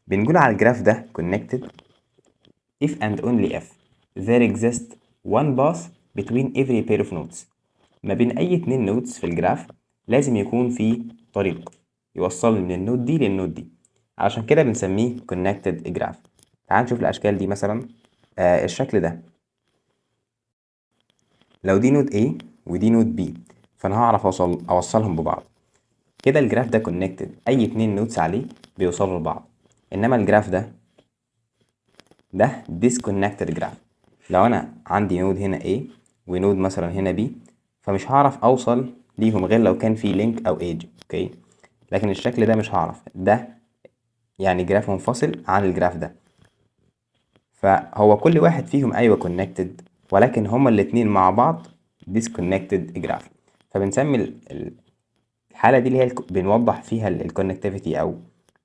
بنقول على ال graph ده connected if and only if there exists one path between every pair of nodes. ما بين اي اتنين nodes في ال graph لازم يكون في طريق يوصلني من ال node دي لل node دي، علشان كده بنسميه connected graph. تعال نشوف الاشكال دي مثلا. الشكل ده لو دي node A ودي node B، فانا هعرف اوصلهم ببعض كده. ال graph ده connected، اي اتنين nodes عليه بيوصلوا لبعض. انما ال graph ده disconnected graph. لو انا عندي node هنا A و node مثلا هنا B، فمش هعرف اوصل ليهم غير لو كان في link او edge، okay. لكن الشكل ده مش هعرف، ده يعني graph منفصل عن ال graph ده، فهو كل واحد فيهم ايوه connected، ولكن هما الاتنين مع بعض disconnected graph. فبنسمي الحالة دي اللي هي بنوضح فيها ال connectivity او